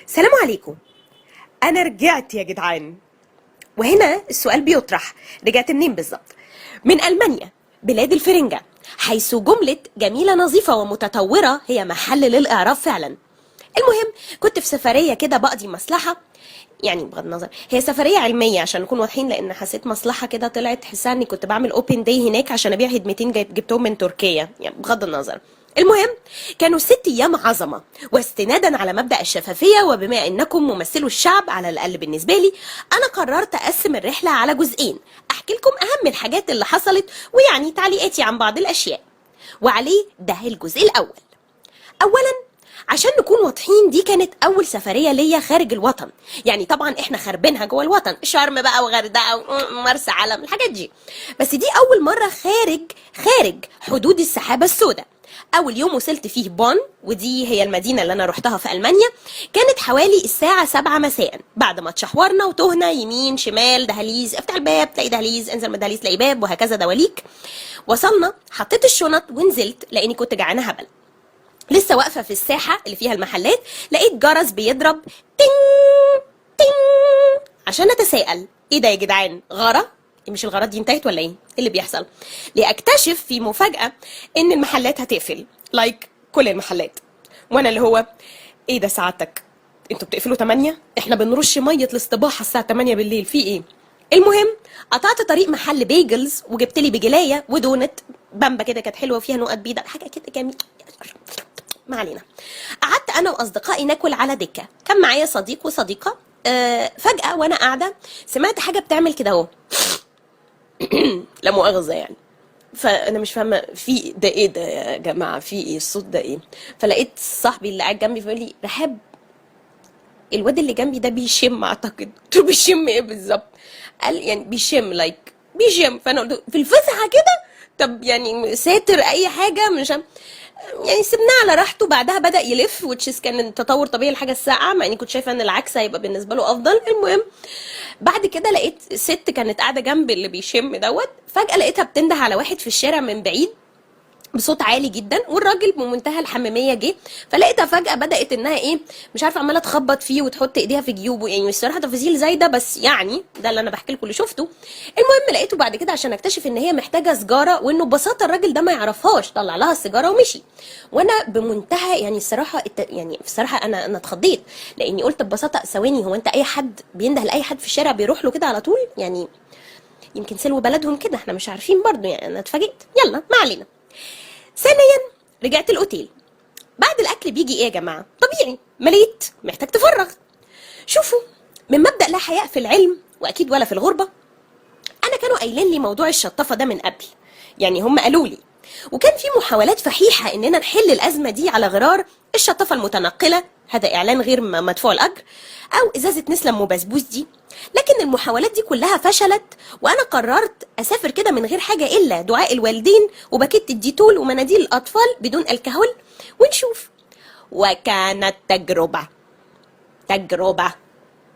سلام عليكم. انا رجعت يا جدعان، وهنا السؤال بيطرح: رجعت منين بالظبط؟ من المانيا، بلاد الفرنجة، حيث جملة جميلة نظيفة ومتطورة هي محل للإعراب فعلا. المهم كنت في سفرية كده بقضي مصلحة، يعني بغض النظر هي سفرية علمية عشان نكون واضحين، لأن حسيت مصلحة كده طلعت تحسها إني كنت بعمل open day هناك عشان أبيع هدمتين جبتهم من تركيا، يعني بغض النظر. المهم كانوا 6 أيام عظمة، واستنادا على مبدأ الشفافية وبما أنكم ممثلو الشعب على الأقل بالنسبة لي، أنا قررت أقسم الرحلة على جزئين، أحكي لكم أهم الحاجات اللي حصلت ويعني تعليقاتي عن بعض الأشياء، وعليه ده الجزء الأول. اولا عشان نكون واضحين، دي كانت اول سفرية ليا خارج الوطن، يعني طبعا احنا خربينها جوه الوطن، شرم بقى وغردقه ومرسى علم الحاجات دي، بس دي اول مرة خارج حدود السحابة السوداء. اول يوم وصلت فيه بون، ودي هي المدينة اللي انا رحتها في المانيا، كانت حوالي الساعة 7 مساء، بعد ما اتشحورنا وتهنا يمين شمال دهاليز، افتح الباب تلاقي دهليز، انزل من الدهليز تلاقي باب، وهكذا دواليك. وصلنا، حطيت الشنط ونزلت لاني كنت جعانة هبل. لسه واقفة في الساحة اللي فيها المحلات لقيت جرس بيضرب تين تين، عشان اتساءل ايه ده يا جدعان؟ غارة؟ مش الغارات دي انتهت ولا ايه؟ ايه اللي بيحصل؟ لاكتشف في مفاجاة ان المحلات هتقفل، like كل المحلات. وانا اللي هو ايه ده سعادتك؟ انتوا بتقفلوا 8؟ احنا بنرش مية الاصطباحه الساعة 8 بالليل، في ايه؟ المهم قطعت طريق محل bagels وجبت لي بيجلايه ودونت بامبا كده، كانت حلوة وفيها نقط بيضاء، حاجة كده جميل. ما علينا، قعدت انا واصدقائي ناكل على دكه، كان معايا صديق وصديقه. فجاة وانا قاعدة سمعت حاجة بتعمل كده اهو، لا مؤاخذة يعني، فانا مش فاهمه في ده ايه ده يا جماعه؟ في ايه الصوت ده ايه؟ فلقيت صاحبي اللي قاعد جنبي فيقول لي: رحاب، الواد اللي جنبي ده بيشم اعتقد. قلت له: بيشم ايه بالظبط؟ قال يعني بيشم، like بيشم. فانا قلت له في الفسحة كده: طب يعني ساتر اي حاجه، مش يعني سيبناه على راحته. بعدها بدا يلف، which is كان تطور طبيعي للحاجة الساقعه، مع اني كنت شايفه ان العكس هيبقى بالنسبة له افضل. المهم بعد كده لقيت ست كانت قاعدة جنب اللي بيشم دوت، فجاة لقيتها بتنده على واحد في الشارع من بعيد بصوت عالي جدا، والراجل بمنتهى الحميمية جه، فلقيتها فجاة بدات انها ايه مش عارفه عماله تخبط فيه وتحط ايديها في جيوبه، يعني الصراحة تفاصيل زايده، بس يعني ده اللي انا بحكي لكم اللي شفته. المهم لقيته بعد كده عشان اكتشف ان هي محتاجه سجاره، وانه ببساطة الراجل ده ما يعرفهاش، طلع لها السيجارة ومشي. وانا بمنتهى يعني الصراحة يعني بصراحة انا اتخضيت، لاني قلت ببساطة: ثواني، هو انت اي حد بينده لاي حد في الشارع بيروح له كده على طول؟ يعني يمكن سلو بلدهم كده، احنا مش عارفين برضو، يعني انا اتفاجئت. يلا ما علينا. ثانيا رجعت الاوتيل، بعد الاكل بيجي ايه يا جماعة؟ طبيعي مليت، محتاج تفرغ. شوفوا، من مبدا لا حياء في العلم واكيد ولا في الغربه، انا كانوا قايلين لي موضوع الشطافه ده من قبل، يعني هم قالوا لي، وكان في محاولات فحيحه اننا نحل الازمة دي على غرار الشطافه المتنقله، هذا اعلان غير مدفوع الاجر، او ازازة نسله ام بسبوس دي، لكن المحاولات دي كلها فشلت. وانا قررت اسافر كده من غير حاجة الا دعاء الوالدين وباكيت الديتول ومناديل الاطفال بدون الكحول ونشوف. وكانت تجربه تجربه،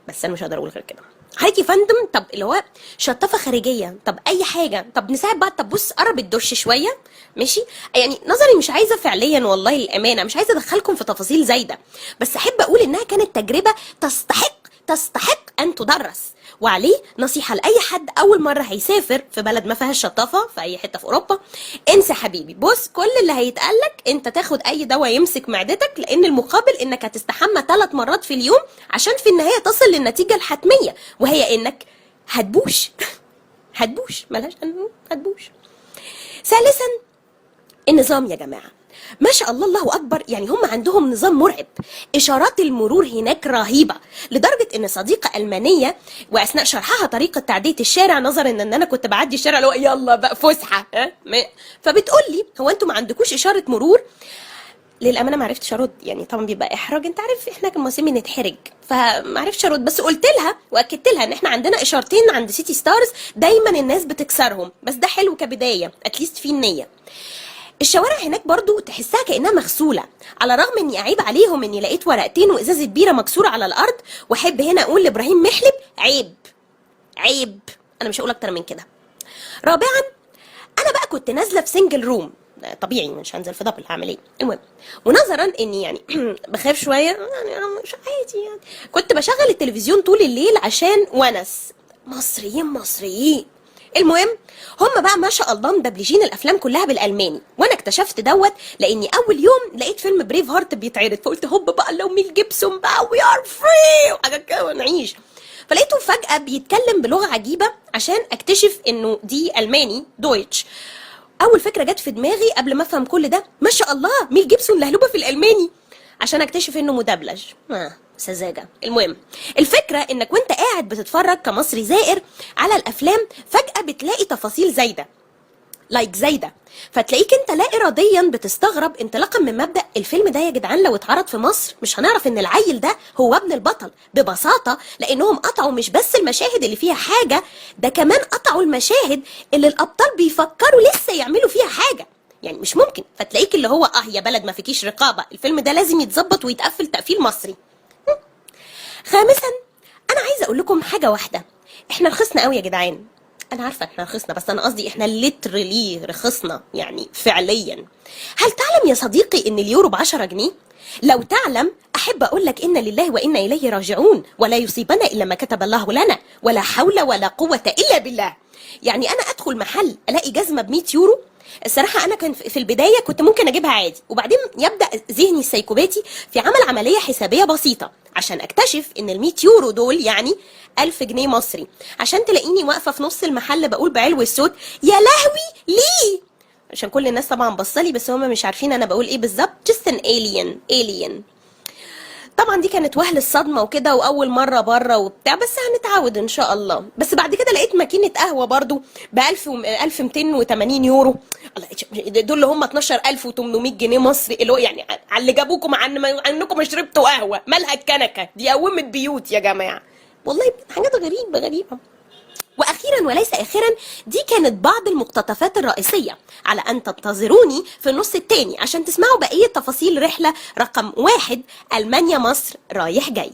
بس انا مش هقدر اقول غير كده. حضرتك يا فندم، طب اللي هو شطافه خارجيه، طب اي حاجه، طب نساعد بعض، طب بص قرب الدش شوية ماشي. يعني نظري مش عايزه فعليا والله الامانة مش عايزه ادخلكم في تفاصيل زايده، بس احب اقول انها كانت تجربه تستحق ان تدرس. وعليه نصيحة لاي حد اول مرة هيسافر في بلد ما فيهاش شطافه في اي حتة في اوروبا: انسى حبيبي، بص كل اللي هيتقالك انت تاخد اي دواء يمسك معدتك، لان المقابل انك هتستحمى 3 مرات في اليوم عشان في النهاية تصل للنتيجة الحتميه، وهي انك هتبوش هتبوش، ملهاش هتبوش. ثالثا النظام يا جماعة، ما شاء الله الله أكبر، يعني هم عندهم نظام مرعب. إشارات المرور هناك رهيبة، لدرجة إن صديقة ألمانية وأثناء شرحها طريقة تعدية الشارع، نظرا إن أنا كنت بعدي الشارع اللي هو يلا بقى فسحة، ها؟ فبتقول لي: هو أنتوا ما عندكوش إشارة مرور؟ للامانة ما عرفتش ارد، يعني طبعا بيبقى احراج، انت عارف احنا كمصريين بنتحرج، فما عرفتش ارد، بس قلت لها واكدت لها ان احنا عندنا اشارتين عند سيتي ستارز دايما الناس بتكسرهم، بس ده حلو كبدايه، at least في النيه. الشوارع هناك برضو تحسها كانها مغسوله، على الرغم اني اعيب عليهم اني لقيت ورقتين وازازه بيره مكسورة على الارض. واحب هنا اقول لابراهيم محلب: عيب عيب. انا مش هقول اكتر من كده. رابعا انا بقى كنت نازله في single room، طبيعي مش هنزل في double، هعمل ايه؟ المهم، ونظرا اني يعني بخاف شويه، يعني مش عادي، يعني كنت بشغل التلفزيون طول الليل عشان ونس. مصريين مصريين. المهم، هم بقى ما شاء الله مدبلجين الافلام كلها بالالماني، وانا اكتشفت دوت لاني اول يوم لقيت فيلم Braveheart بيتعرض، فقلت هوب بقى لو ميل جيبسون بقى we are free وحاجات كده ونعيش. فلقيته فجأة بيتكلم بلغة عجيبة عشان اكتشف انه دي الماني، Deutsch. اول فكرة جت في دماغي قبل ما افهم كل ده، ما شاء الله ميل جيبسون لهلوبة في الالماني، عشان اكتشف انه مدبلج. سذاجة. المهم، الفكرة انك وانت قاعد بتتفرج كمصري زائر على الافلام، فجأة بتلاقي تفاصيل زايدة، like زايده، فتلاقيك انت لا اراديا بتستغرب انطلاقا من مبدا الفيلم ده يا جدعان لو اتعرض في مصر مش هنعرف ان العيل ده هو ابن البطل، ببساطة لانهم قطعوا مش بس المشاهد اللي فيها حاجه، ده كمان قطعوا المشاهد اللي الابطال بيفكروا لسه يعملوا فيها حاجه، يعني مش ممكن. فتلاقيك اللي هو اه يا بلد ما فيكيش رقابه، الفيلم ده لازم يتظبط ويتقفل تقفيل مصري. خامسا، انا عايزه اقول لكم حاجة واحده، احنا رخصنا قوي يا جدعان. انا عارفه احنا رخصنا، بس انا قصدي احنا literally رخصنا، يعني فعليا. هل تعلم يا صديقي ان اليورو ب 10 جنيه؟ لو تعلم احب اقول لك انا لله وانا اليه راجعون، ولا يصيبنا الا ما كتب الله لنا، ولا حول ولا قوة الا بالله. يعني انا ادخل محل الاقي جزمه ب 100 يورو، الصراحة انا كان في البداية كنت ممكن اجيبها عادي، وبعدين يبدا ذهني السيكوباتي في عمل عملية حسابيه بسيطة عشان اكتشف ان ال 100 يورو دول يعني 1000 جنيه مصري، عشان تلاقيني واقفة في نص المحل بقول بعلو الصوت يا لهوي ليه، عشان كل الناس طبعا بصلي بس هم مش عارفين انا بقول ايه بالظبط. just an alien alien. طبعا دي كانت وهل الصدمة وكده، واول مرة بره وبتاع، بس هنتعود ان شاء الله. بس بعد كده لقيت ماكينة قهوة برضو ب 1000 و 1280 يورو، الله، دول اللي هم 12800 جنيه مصري، اللي هو يعني على اللي جابوكم عن عنكم ما شربتوا قهوه، مالها الكنكه دي؟ قومت بيوت يا جماعه، والله حاجات غريبة غريبه. واخيرا وليس اخرا، دي كانت بعض المقتطفات الرئيسيه، على ان تنتظروني في النص الثاني عشان تسمعوا بقية تفاصيل رحله رقم 1 المانيا مصر رايح جاي.